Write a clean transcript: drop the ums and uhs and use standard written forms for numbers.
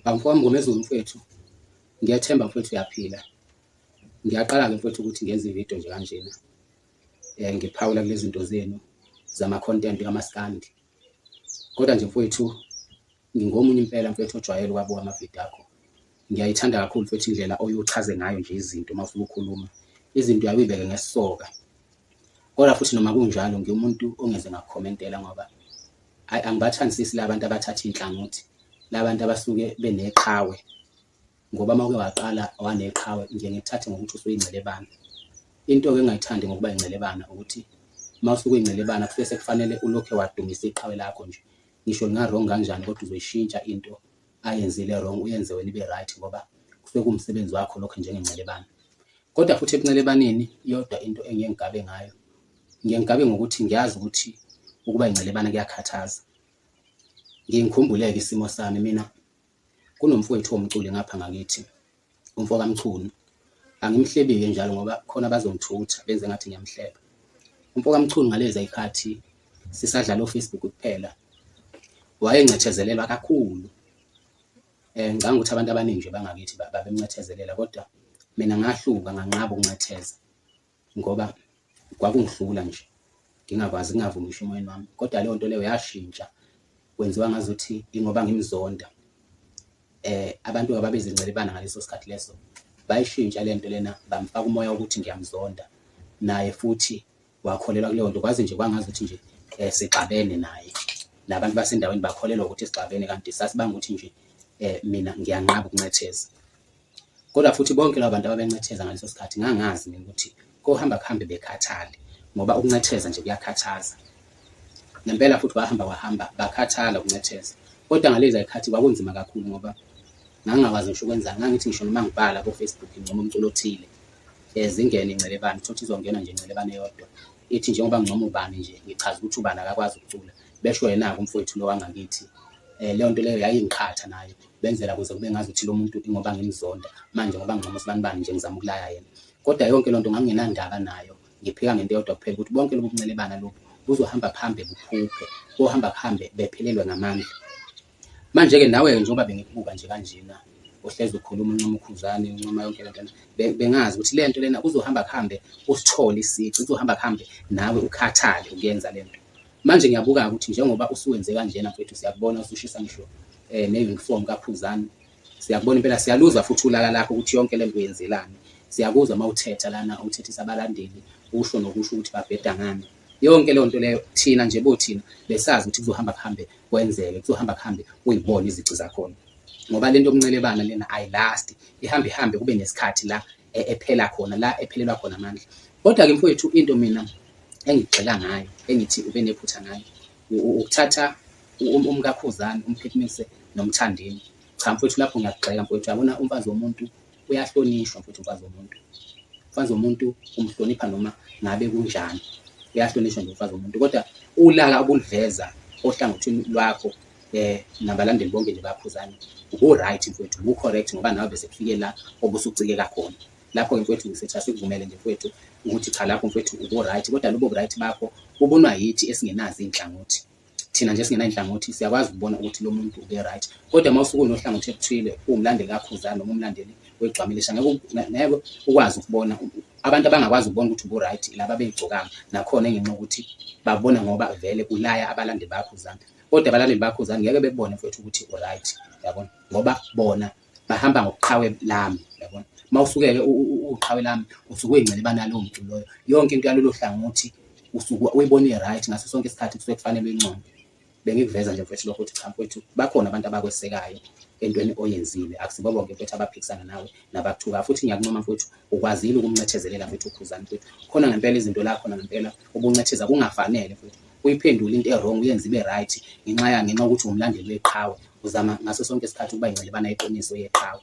Mfowami Mngomezulu mfwethu, ngiyethemba mfwethu uyaphila. Ngiyaqala-ke mfwethu ukuthi ngenze ividiyo nje kanjena, ngiphawula kulezi zinto zenu zama-content kamaskandi. Kodwa nje mfwethu ngingomunye impela mfwethu ojwayele ukuwabuka amavidiyo akho. Ngiyayithanda kakhulu mfwethu indlela oye uchaze ngayo nje izinto uma usuke ukhuluma. Izinto uyaye uyibeke ngesisoka. Kodwa futhi noma kunjalo ngiwumuntu ongeze ngakukhomentela ngoba hhayi angibathandisisi la bantu abathatha iy'nhlangothi, la bantu abasuke beneqhawe ngoba uma uke waqala waneqhawe ngiye ngikuthathe ngokuthi usuyingcelebana. Into-ke engingayithandi ngokuba ingcelebana ukuthi uma usuke uyingcelebana kusuke sekufanele ulokhe wadumisa iqhawe lakho nje, ngisho linga-wrong kanjani kodwa uzoyishintsha into ayenzile wrong uyenze wena ibe right ngoba kusuke kuwumsebenzi wakho lokho njengengcelebana. Kodwa futhi ebuncelebaneni iyodwa into engiye ngigabe ngayo, ngiye ngigabe ngokuthi ngiyazi ukuthi ukuba ingcelebana kuyakhathaza. Ngiye ngikhumbule-ke isimo sami mina kunomfowethu owumculi ngapha ngakithi, umfokaMchunu. Angimhlebi-ke njalo ngoba khona bazongithutha benze ngathi ngiyamhleba. UmfokaMchunu ngaleza y'khathi sisadlala o-Facebook kuphela, wayencethezelelwa kakhulu. Ngicabanga ukuthi abantu abaningi nje bangakithi babemncethezelela kodwa mina ngahluka nganqaba ukuncetheza ngoba kwakungihlula nje ngingakwazi ngingavumi ngisho emoyeni wami. Kodwa leyo nto leyo yashintsha kwenziwa ngazuthi ingoba ngimzonda. Abantu ababezincelebana ngaleso sikhathi leso bayishintsha le nto lena bamfaka umoya wokuthi ngiyamzonda naye futhi wakholelwa kuleyo nto kwaze nje kwangazuthi nje sixabene naye nabantu basendaweni bakholelwa ukuthi sixabene kanti sasibanga ukuthi nje mina ngiyanqaba ukuncetheza. Kodwa futhi bonke labo bantu ababencetheza ngaleso sikhathi ngangazi mina ukuthi kohamba kuhambe bekhathale ngoba ukuncetheza nje kuyakhathaza. Ngempela futhi wahamba wahamba bakhathala ukuncetheza. Kodwa ngalezi zikhathi kwakunzima kakhulu ngoba ngangingakwazi ngisho ukwenzani, ngangithi ngisho noma ngibhala ko-Facebook ngincoma umculo othile zingene incelebane, uthole ukuthi izongena nje incelebane eyodwa ithi njengoba ngincoma ubani nje ngichaza ukuthi ubani akakwazi ukucula, besho yena-ke umfowethu lo wangakithi. Leyo nto leyo yayingiqhatha nayo, benzela kuze kube ngazuthi lo muntu ingoba ngimzonda manje ngoba ngincoma usibanibani nje ngizama ukulaya yena. Kodwa yonke leyo nto ngangingenandaba nayo, ngiphika ngento eyodwa kuphela ukuthi bonke lobu buncelebana lobu buzohamba kuhambe buphuphe, bohamba kuhambe bephelelwe ngamandla. Manje-ke nawe-ke njengoba bengikubuka nje kanjena uhlezi ukhuluma uncoma uKhuzani uncoma yonke lento lena bengazi ukuthi le nto lena kuzohamba kuhambe usithole isici kuzohamba kuhambe nawe ukhathale ukuyenza le nto. Manje ngiyabuka ukuthi njengoba usuwenze kanjena mfethu siyakubona usushisa ngisho ne-uniform kaKhuzani siyakubona impela siyaluzwa futhi ulaka lakho ukuthi yonke le nto uyenzelani. Siyakuzwa uma uthetha lana uthethisa abalandeli usho nokusho ukuthi babheda ngani. Yonke leyo nto leyo thina nje bothina besazi ukuthi kuzohamba kuhambe kwenzeke, kuzohamba kuhambe uyibone izici zakhona. Ngoba lento yokuncelebana lena ayilasti, ihamba ihambe kube nesikhathi la ephela khona, la ephelelwa khona amandla. Kodwa-ke mfowethu into mina engigxeka ngayo, engithi ube nephutha ngayo, ukuthatha umkaKhuzani umphiphimise noMthandeni. Cha mfowethu lapho ngiyakugxeka mfowethu, uyabona umfazi womuntu uyahlonishwa mfowethu umfazi womuntu. Umfazi womuntu umhlonipha noma ngabe kunjani, uyahlonishwa nje umfazi womuntu. Kodwa ulaka obuliveza ohlangothini lwakho nabalandeli bonke nje baKhuzani ubu-right mfowethu, ubu-correct ngoba nawe bese kufike la obusucikeka khona. Lapho-ke mfowethu ngisethi asikuvumele nje mfowethu ukuthi cha lapho mfowethu ubu-right, kodwa lobo bu-right bakho bubonwa yithi esingenazo iy'nhlangothi. Thina nje esingenay'nhlangothi siyakwazi ukubona ukuthi lo muntu ube-right, kodwa uma usuke unohlangothi oluthile uwumlandeli kaKhuzani noma umlandeli weGcwama Elisha ngeke ngeke ukwazi ukubona. Abantu abangakwazi ukubona ukuthi ubu-right laba bey'gcokama nakhona ngenxa yokuthi babona ngoba vele ulaya abalandeli bakaKhuzani, kodwa abalandeli bakaKhuzani ngeke bekubone mfowethu ukuthi u-right, uyabona, ngoba bona bahamba ngobuqhawe lami, uyabona. Uma usuke-ke uqhawe lami usuke uyingcelebane yalowo mculo loyo, yonke into yalolo hlangothi usuke uyibona i-right ngaso sonke isikhathi kusuke kufanele uyincome. Bengikuveza nje mfowethu lokho ukuthi cha mfowethu bakhona abantu abakwesekayo entweni oyenzile, akusibo bonke mfowethu abaphikisana nawe nabakuthukayo. Futhi ngiyakuncoma mfowethu, ukwazile ukumncethezelela mfowethu uKhuzani mfowethu. Khona ngempela izinto la khona ngempela ubuncetheza kungafanele mfowethu, uyiphendule into e-wrong uyenze ibe right ngenxa yani, ngenxa yokuthi uwumlandeli weqhawe, uzama ngaso sonke isikhathi ukuba ingcelebana yeqiniso yeqhawe.